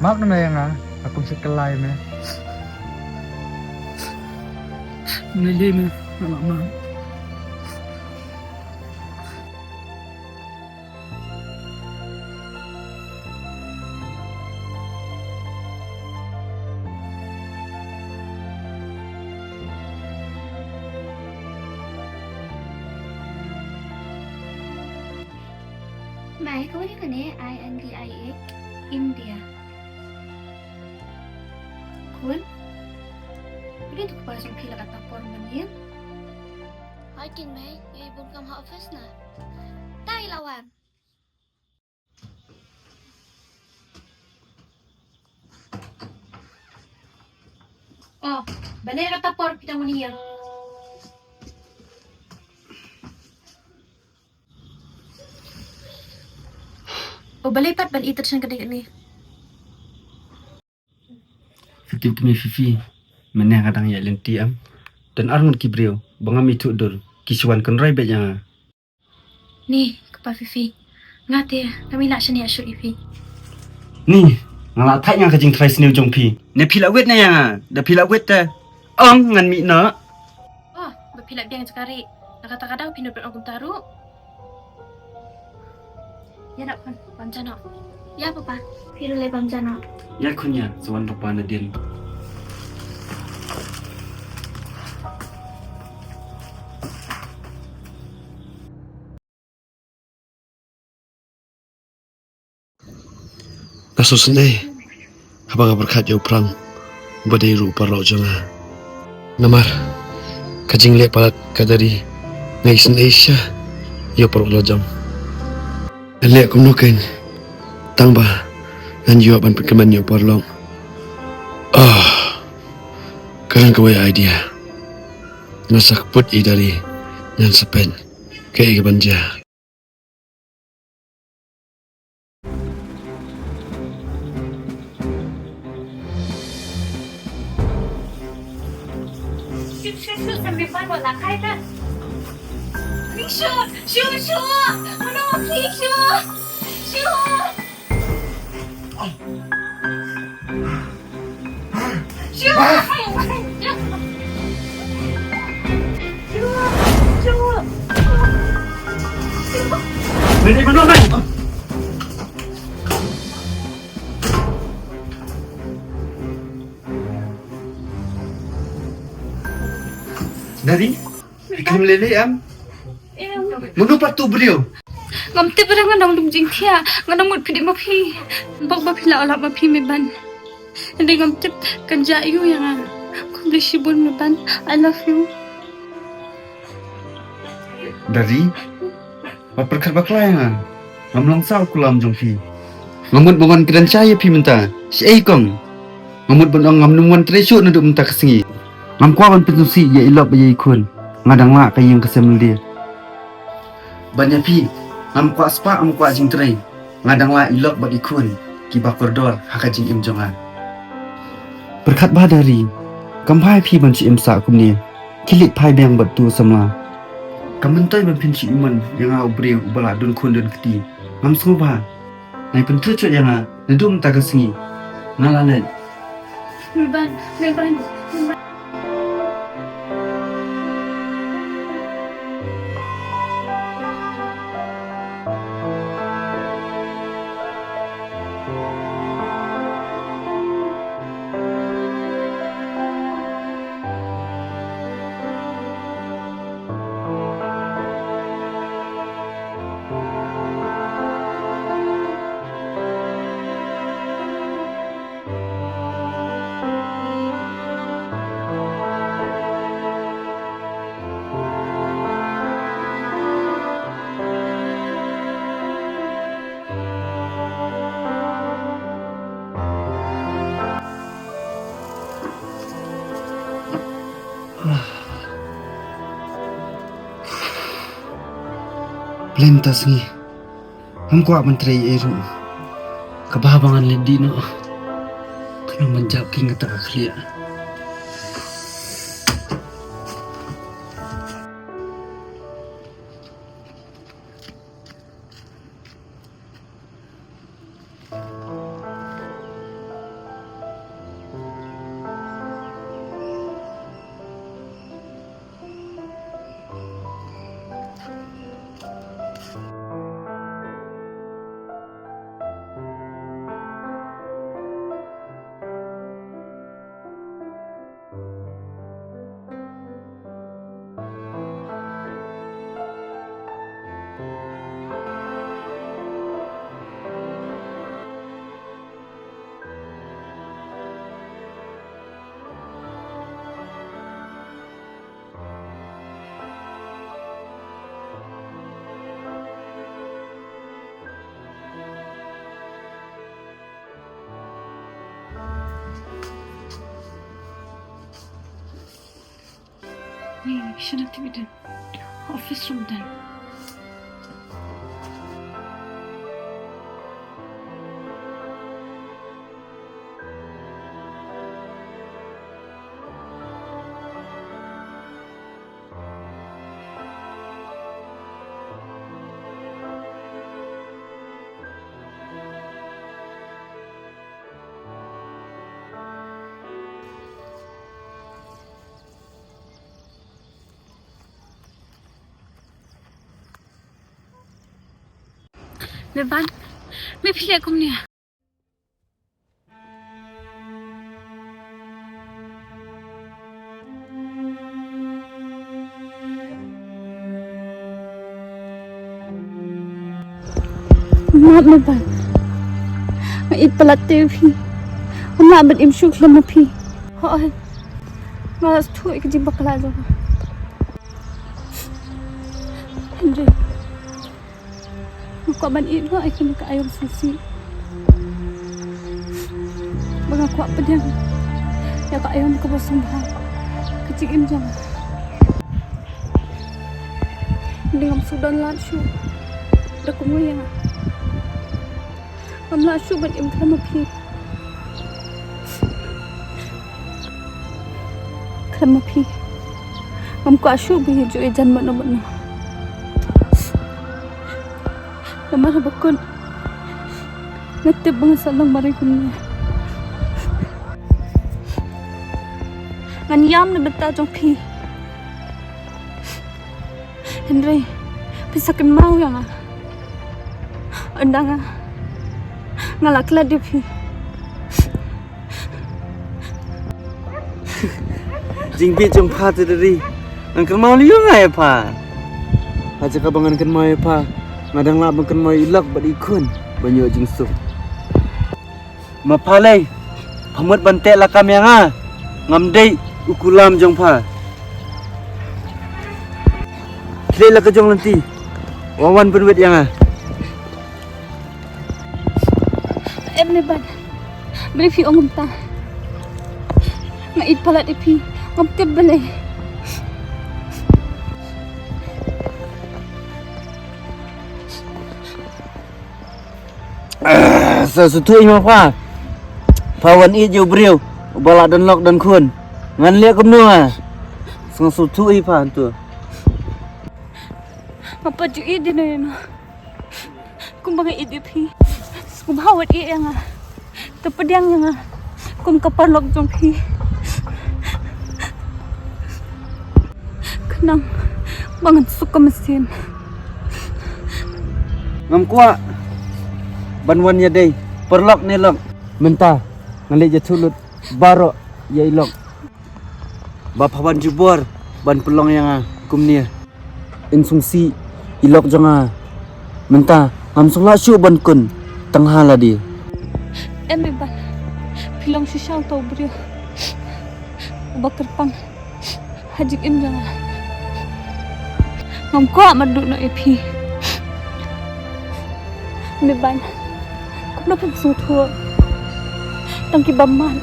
map na me ïa nga, nga kum shu kylla ïa me. Mei, dei me, nga la map. Mei, ka wan ïa kane, I N D I A, India. Khun, u dei tu kpa jong phi la katta por ban ïeng. Hooid keiñ mei, ïa i bun kam ha office na. Tai la wan. Oh, balei katta por phi dang wan ïeng? Oh, balei pat ban ïa trei shen ka dei kane? Phi tip te me Fifi, mynne nga dang ïaid lynti em. Don ar ngut ki briew ba ngam ithuh dur, ki shu wan kynroi beit ïa nga. Ni, kpa Fifi, nga te ngam lah shaniah shuh ïa phi. Ni, nga la thait nga ka jingtharai sniew jong phi. Ne phi la wit ne ïa nga, da phi la wit te ong ngan mih noh. Oh, ba phi la biang jaka ri. Na kata ka daw phi nud ban ong kumta ruh. Ïa da khun, bam ja noh. Ïa papa. Phi ruh leh bam ja noh. Ïa khun ïa, sa wan papa nadien. Nga sngewsynei haba nga pyrkhat ïa u Phrang uba dei ruh u paralok jong nga. Namar ka jingleh palat ka Dari, nga isynei shisha ïa u paralok la jong. Ngan leh kumno keiñ tang ba ngan ïoh ban pynkmen ïa u paralok. Ah, ka don kawei idea. Ngan sa kput ïa i Dari, ngan sa peit kaei kaban jia. Shu, shu, shu, sambil pan wala kai kan. Shu, shu, shu. Mano, shu, shu. Shu. Dari, phi khlem lei lei em? Mano pat tu briew? Ngam tip re, nga dang lum jingthiah, nga dang mut phi dei ma phi. Bok ba phi la lap ma phi Meban. Hynrei ngam tip kan jah aiu ïa nga. Khublei shibun Meban. I love you. Dari, wat pyrkhat bakla ïa nga. Ngam long sa u kulam jong phi. Nga mut ban wan kren shai ïa phi mynta. Shaei kong? Nga mut ban ong ngam nym wan trei shuh naduh mynta ka sngi. Ngam kwah ban pynsngewsih ïa i lok bad ïa i khun. Nga dang lah ka ïing ka sem lade. Ban ïa phi, ngam kwah spah, ngam kwah jingtrei. Nga dang lah i lok bad i khun kiba kordor ha ka jingim jong nga. Pyrkhat bha Dari, kam bha ïa phi ban shu im sah kumne. Khie leit phai biang bad utu u samla. Kam myntoi ban phin shu im ïa nga u briew uba la don khun don kti. Ngam sngewbha. Nai pynthut shuh ïa nga naduh mynta ka sngi. Nga la leit. Meban, Meban, Meban. Blei mynta sngi ngam kwah ban trei ei ei ruh. Kaba haba ngan leit dih noh, khnang ban jop king kata ka khlieh. Ni, sha na T V dang. Office room dang. Beban, me phi leh kumne? Map me ban. Nga ïeit palat te ïa phi. Ngam lah ban im shuh khlem ma phi. Hooid. Nga la sngewthuh ïa ka jingbakla jong nga. Hynrei nga kwah ban ïeh noh ïa kane ka aïom sngewsih. Ba nga kwah pdiang ïa ka aïom kaba sngewbha ka jingim jong nga. Hynrei ngam sngewdon lad shuh da kumno ïa nga. Ngam lah shuh ban im khlem ma phi. Khlem ma phi ngam kwah shuh ban ïa ju ïajan mano mano. Namar haba kut nga tip ba ngan sa long marwei kumne. Ngan ïam na bynta jong phi. Hynrei phi sa kynmaw ïa nga. Ynda nga, nga la klet ïa phi. Jingbit jong pha te da ri. Ngan kynmaw lei ïa nga ïa pha. Ha jaka ba ngan kynmaw ïa pha, nga dang lah ban kynmaw ïa i lok bad i khun ban ïoh jingsuk. Ma pha lei, pha mut ban teh lakam ïa nga. Ngam dei u kulam jong pha. Khie leit la ka jong lynti, wan wan pynwit ïa nga. Em, Meban, balei phi ong kumta? Nga ïeit palat ïa phi, ngam tip balei. Ah, sa sngewthuh hi ma pha. Pha wan ïeit ïa u briew uba la don lok don khun. Ngan leh kumno nga? Sa sngewthuh hi pha hangto. Nga pat ju ïeit dei na ïano. Kumba nga ïeit ïa phi, sngewbha wat ïeh ïa nga. Te pdiang ïa nga kum ka paralok jong phi. Khnang ba ngan suk ka mynsiem. Ngam kwah ban wan ïadei paralok ne lok. Mynta nga leit ïathuh lut baroh ïa i lok ba pha wan jubor ban pynlong ïa nga kumne. Yn sngewsih i lok jong nga. Mynta ngam sngewlah shuh ban kun tang ha lade. Em, Meban, phi long shisha uta u briew uba kyrpang ha jingim jong nga. Ngam kwah ban duh noh ïa phi. Meban, kumno phin sngewthuh? Tang ki bymman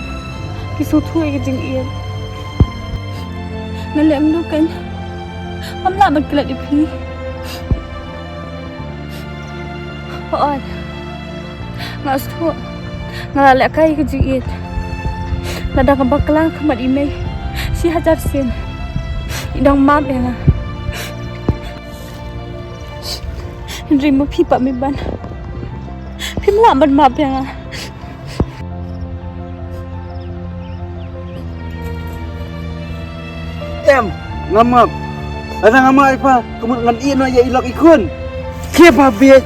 ki sngewthuh ïa ka jingïeit. Nga leh kumno kein? Ngam lah ban klet ïa phi. Oi. Nga sngewthuh. Nga la lehkai ka jingïeit. Lada nga bakla ha khmat i mei shi hajar sien, i dang map ïa nga. Hynrei ma phi pat me ban, phim lah ban map ïa nga. Em, nga map. Lada nga map, i pa, ka mut ngan ïeh noh ïa i lok i khun. Khie ba bieit.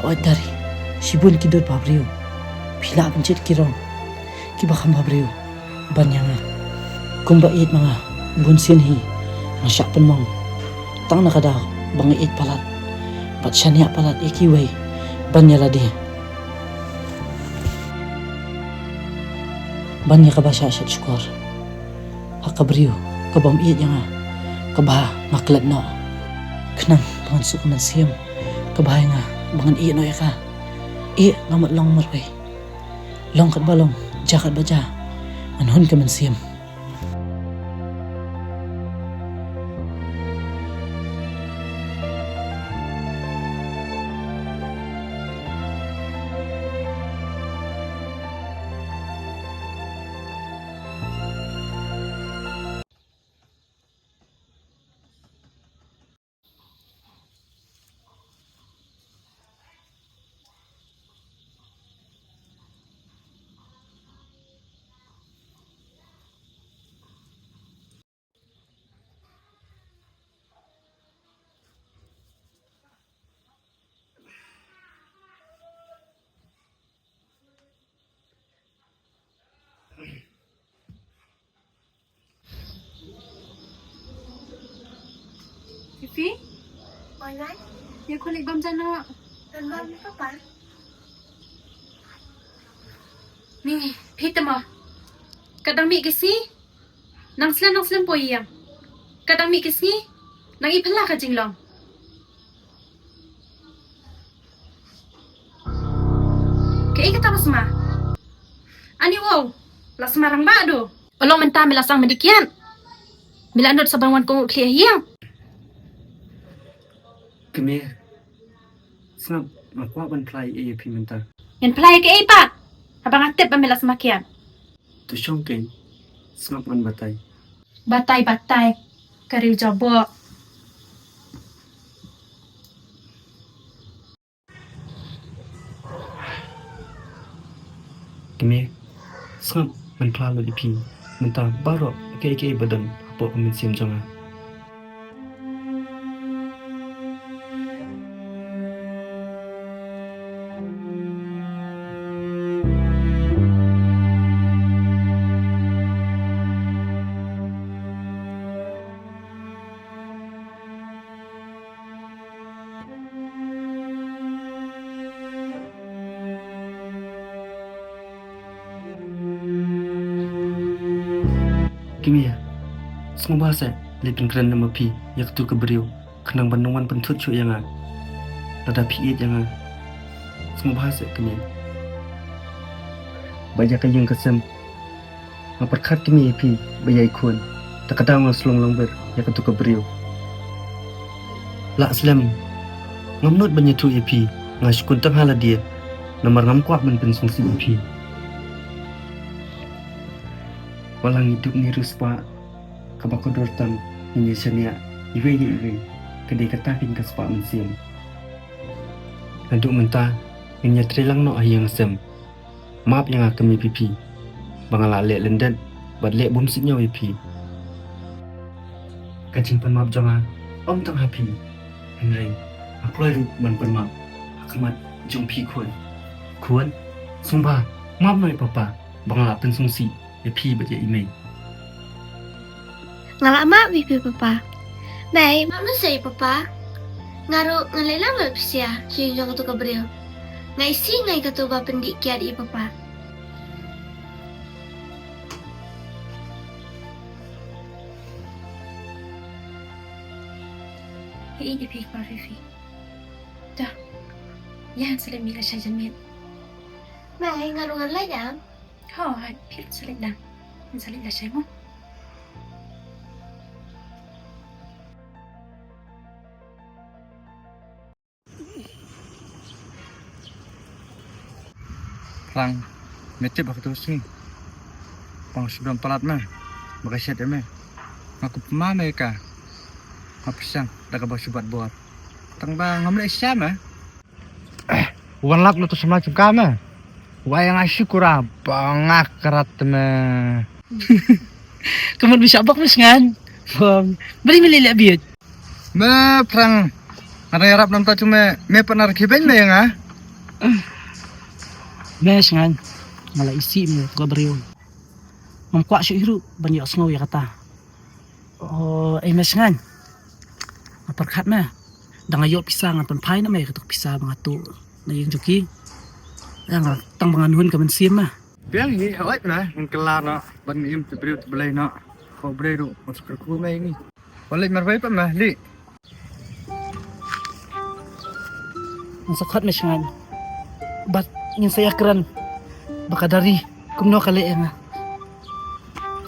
Hooid Dari, shibun ki dur ba briew phi lah ban jied ki rong kiba kham ba briew ban ïa nga. Kumba ïeit ma nga, bun sien hi nga shah pynmong tang na ka daw ba nga ïeit palat bad shaniah palat ïa kiwei ban ïa lade, ban ïa kaba shah shet shkor ha ka briew ka bym ïeit ïa nga, kaba nga klet noh. Khnang ba ngan suk ka mynsiem kaba ïa nga ba ngan ïeh noh ïa ka. Ïeh, nga mut long marwei, long katba long, ja katba ja, ngan hun ka mynsiem. Fifi? Oi, Wan? Ïa khun leit bam jana. Bam papa. Ni, phi te ma. Ka dang mih ki sngi. Nang slem, nang slem poi ïa. Ka dang mih ki sngi. Nang i phylla ka jinglong. Kaei kata ba sma? Ani wow, la sma rangbah do. Olo mynta me la sang mending kiad. Me la nud sa ban wan kohnguh khlieh ha ïing. Kmie, sngap, nga kwah ban phla ei ei ïa phi mynta. Ngan phla ïa kaei pat? Haba nga tip ba me la sma kiad. To shong kein, sngap ngan batai. Batai, batai, ka riew jaboh. Kmie, sngap, ngan phla lut ïa phi mynta baroh kiei kiei ba don hapoh ka mynsiem jong nga. Kmie, sngewbha seh leit pynkren noh ma phi ïa katu ka briew, khnang ban ym wan pynthut shuh ïa nga. Lada phi ïeit ïa nga, sngewbha seh kmie. Ba ïa ka ïing ka sem, nga pyrkhat kmie ïa phi ba ïa i khun. Te ka daw nga slong lang ber ïa katu ka briew. Lah slem, ngam nud ban ïathuh ïa phi, nga shu kyntang ha lade. Namar ngam kwah ban pynsngewsih ïa phi. Wat la ngi duk ngi riewspah, kaba kordor tam ngin ïa shaniah iwei ïa iwei, ka dei kata kein ka spah mynsiem. Naduh mynta ngin ïatrei lang noh ha ïing ha sem. Map ïa nga kmie Fifi ba nga la leh lyndet bad leh bym sngewsih ïa phi. Ka jingpynmap jong nga ym tang ha phi, hynrei nga kloi ruh ban pynmap ha khmat jong phi khun. Khun, sngewbha map noh ïa papa ba nga la pynsngewsih ïa phi bad ïa i mei. Nga la map ïa phi papa. Mei, mano sa i papa? Nga ruh ngan leit lang bad pisa sha ïing jong kato ka briew. Nga isih nga i kato ba pyndih kiad i papa. Hei, i phi kpa Fifi. Da. Ïa, sa leit mih lashai janmiet. Mei, nga ruh ngan leit em. Ho, hai, phi sa leit lang. Sa leit lashai mo. Phrang, me tip ba kato ka sngi ba nga shu don palat me, ba ka shet ïa me. Nga kup ma me ka. Nga pyrshang da kaba shu bat bor. Tang ba ngam leh shisha me. Wan lap na tu samla jong ka me. Wa ïa nga shi kura ba nga krat me. Ka mut me shah bok me Sngan. Bang. Bali me leh leh biet. Me Phrang. Nga dang ïarap namta tu me, me pat na rakhe beiñ me ïa nga. Me Sngan. Nga la isih me tu ka briew. Ngam kwah shuh hi ruh ban ïohsngew ïa kata. Oh, ei me Sngan. Nga pyrkhat me. Da nga ïoh pisa ngan pynphai na me kato ka pisa ba nga tuh na ïing jong ki. Ïa nga tang ba ngan hun ka mynsiem me. Biang hi, hooid me, ngan kylla noh ban im te briew te Blei noh. Ko Blei ruh, ko sa kyrkhu me ïa ngi. Wan leit marwei pat me, lih. Ngan sa khot me Sngan. Bad ngin sa ïakren ba ka Dari kumno ka leh ïa nga.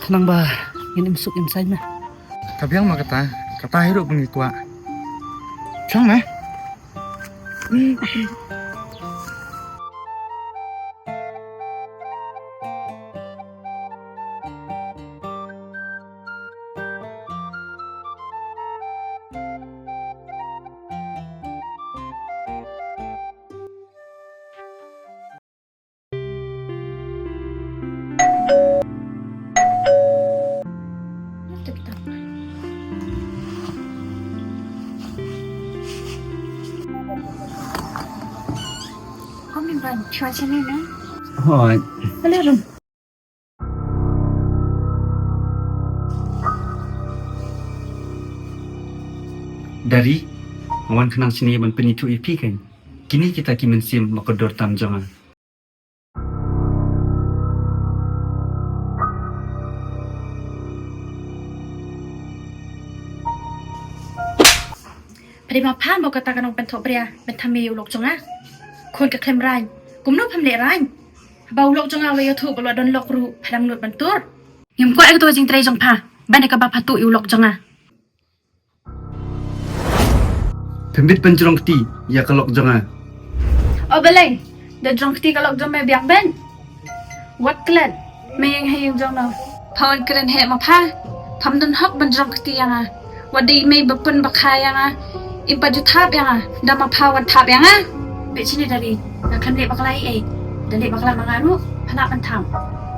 Khnang ba ngin im suk im saiñ me. Ka biang ma kata, kata hi ruh ba ngi kwah. Chong me. Hooid. Dari, nga wan khnang shane ban pynithuh ïa phi kein. Kine kita ki mynsiem ba kordor tam jong nga. Phi dei ma pha mo kata ka nongpynthohbria, ban tham ïa u lok jong nga. Khun ka khlem rain. Kumno pham leh rain? Haba u lok jong nga u la ïathuh ba u la don lok ruh, pha dang nud ban tur. Ngim kwah ïa kato ka jingtrei jong pha, ban ïa kaba pha tuh ïa u lok jong nga. Phim bit ban jrong kti ïa ka lok jong nga. O balei, da jrong kti ka lok jong me biang ben. Wat klet, me ïeng ha ïing jong no. Pha wan kren heh ma pha. Pham don hok ban jrong kti ïa nga. Wat dei mei ba pun ba kha ïa nga. Im pat ju thap ïa nga. Da ma pha wan thap ïa nga. Beh shini Dari. Nga khlem leh bakla ei ei. Da leh bakla ma nga ruh. Pha lah ban tham.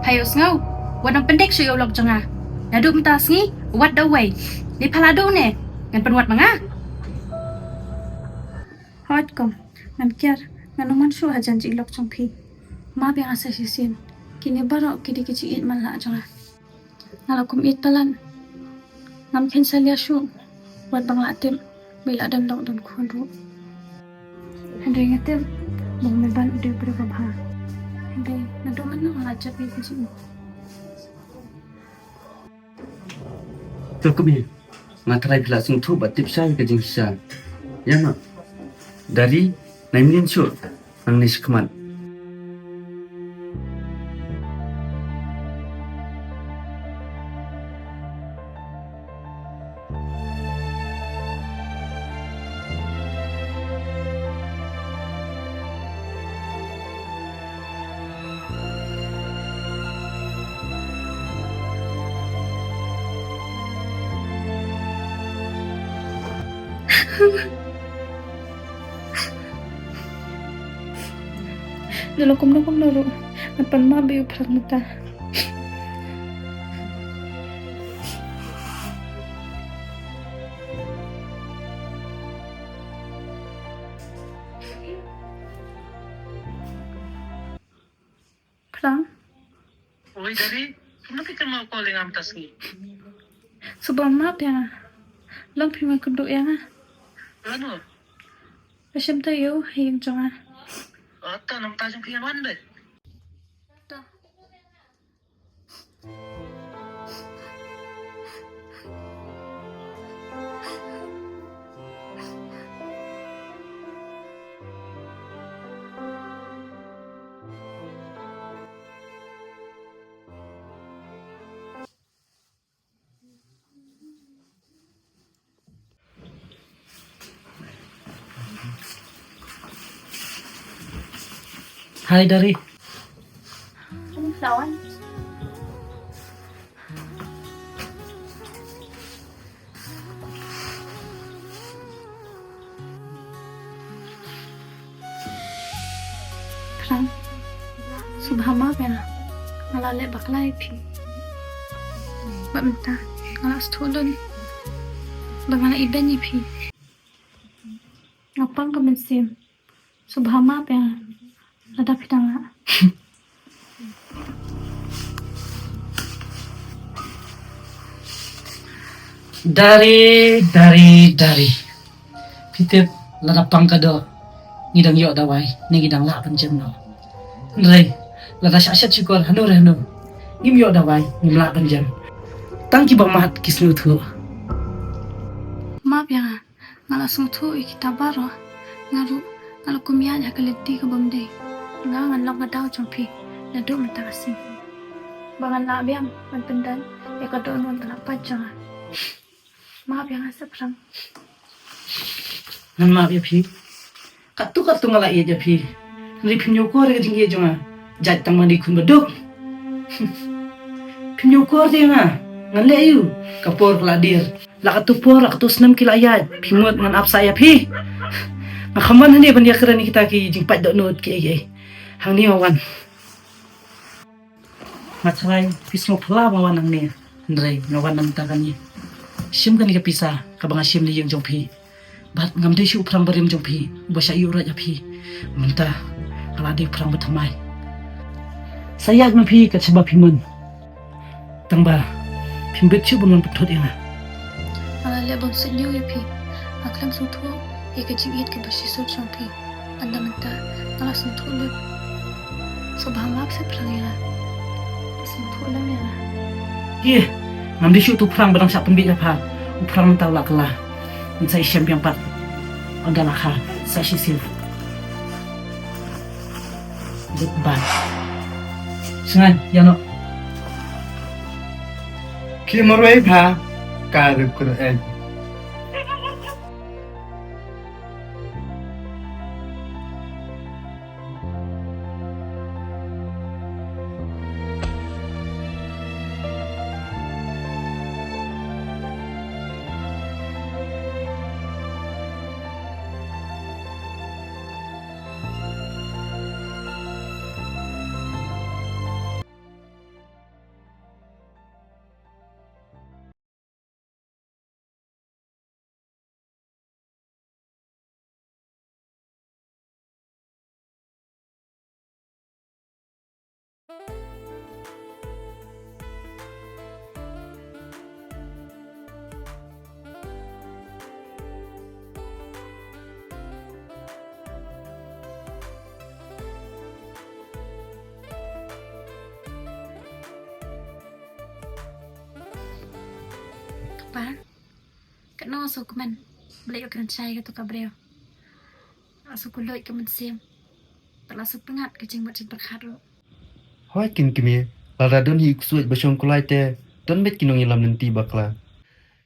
Pha ïohsngew. Wat nang pyndik shuh ïa u lok jong nga. Naduh mynta sngi. Wat da uwei. Lei pha la duh ne. Ngan pynwad ma nga. Hooid kong. Ngan kiar. Ngan ym mon shuh hajan jingïalok jong phi. Map ïa nga sa shisien. Kine baroh ki dei ki jingïeit man la jong nga. Nga la kum ïeit palat. Ngam kheiñ salia shuh. Wat ba nga la tip ba i la don lok don khun ruh. Hynrei nga tip ba u Meban u dei u briew babha. Hynrei naduh mynno nga la jop ïa ka jingim. To kumne, nga tharai phi la sngewthuh bad tip shai ka jingshisha. Ïa ma. Dari, nai mynnin shuh, nangne shakhmat. Dei la kumno kumno ruh ngan pan map ïa u Phrang mynta. Phrang. Oi, Dari, kumno phi kynmaw call ïa nga mynta sngi? Sngewbha map ïa nga. Long phi ma kynduh ïa nga. Lano? Ba shim ta ïew ha ïing jong nga. Ata nang ta jong phi wan de. Ta. Hi, Dari. Sawan. Phrang, sngewbha map ïa nga. Nga la leh bakla ïa phi. Bad mynta nga la sngewthuh lut ba nga la ibeiñ ïa phi. Nga pang ka mynsiem. Sngewbha map ïa nga lada phi dang lah. Dari, Dari, Dari. Phi tip, lada pang ka doh ngi dang ïoh dawai ne ngi dang lah ban jem noh. Hynrei lada shah shet shukor hano re hano, ngim ïoh dawai, ngim lah ban jem. Tang kiba mad ki sngewthuh. Map ïa nga. Nga la sngewthuh ïa kita baroh. Nga ruh nga la kum ïaid ha ka lynti ka bym dei. Nga ngan long ka daw jong phi naduh mynta ka sngi. Ba ngan lah biang ban pyndait ïa ka dohnud ka la pait jong nga. Map ïa nga, Phrang. Ngan map ïa phi. Katto katto nga la ïeit ïa phi. Hynrei phim ñiewkor ïa ka jingïeit jong nga. Jait tang ma dei khun ba duk. Phim ñiewkor ïa nga. Ngan leh aïu? Ka por ka la dier. La katto por, la katto snem ki la ïaid, phi mut ngan ap sah ïa phi? Nga kham wan hangne ban ïakren ïa kita ki jingpait dohnud kiei kiei. Hangne nga wan. Nga tharai phi sngewphylla ba nga wan hangne. Hynrei nga wan na mynta kane. Shim kane ka pisa kaba nga shim na ïing jong phi. Bad ngam dei shuh u Phrang barim jong phi uba shah ïuh rot ïa phi. Mynta nga la dei u Phrang bathymmai. Sa ïaid ma phi kat shaba phi mon. Tang ba phim bit shuh ban wan pynthut ïa nga. Nga la leh bym suidñiew ïa phi. Nga khlem sngewthuh ïa ka jingïeit kaba shisha jong phi. Ynda mynta nga la sngewthuh lut. Sngewbha map seh Phrang ïa nga. Sngewthuh lem ïa nga. Ïeh, ngam dei shuh uto u Phrang ba dang shah pynbieit ïa pha. U Phrang mynta u la kylla. Ngin sa ïashem biang pat. Ynda la kha sa shisien. Goodbye. Sngewbha ïa nga. Ki marwei pha ka rup kru en. Kpa, katno nga sngewkmen ba la ïoh kren shai kato ka briew. La sngewkmen ka mynsiem. Bad la sngewpyngngad ka jingmut jingpyrkhat ruh. Hooid keiñ kmie, lada don hi u ksuid ba shong kulai te, don beit ki nongïalam lynti bakla.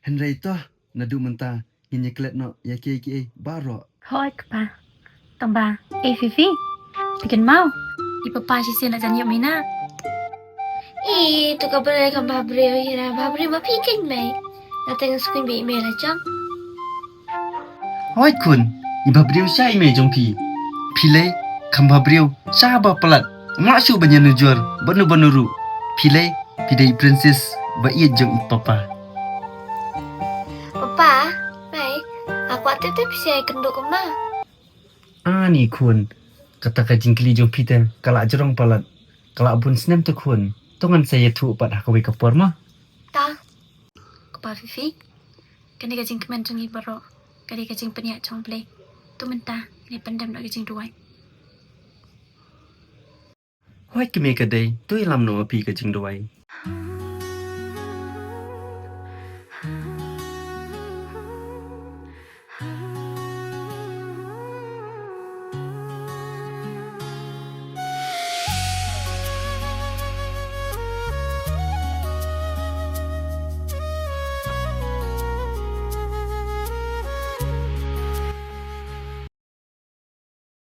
Hynrei to, naduh mynta ngin ïa klet noh ïa kiei kiei baroh. Hooid kpa. Tang ba, ei Fifi, phi kynmaw, i papa shisien la jan ïoh mei na. I, to ka briew kam bha briew, i ra bha briew ma phi keiñ mei. Nga te nga sngewbha ïa mei la jong. Hooid khun, i bha briew sha i mei jong phi. Phi lei, kham bha briew sha ba palat. Ngam lah shuh ban ïanujor bad uno uno ruh. Phi lei, phi dei i princess ba ïeit jong i papa. Papa, mei, nga kwah tip tip phi sa ïakynduh kumno. Ani khun, kata ka jingkylli jong phi te ka la jrong palat. Ka la bun snem te khun. To ngan sa ïathuh pat ha kawei ka por mo. Ta. Kpa Fifi. Kane ka jingkmen jong ngi baroh ka dei ka jingpynïaid jong U Blei. To mynta ngin pyndem noh ka jingduwai. Hooid kmie ka dei, to ïalam noh ma phi ka jingduwai.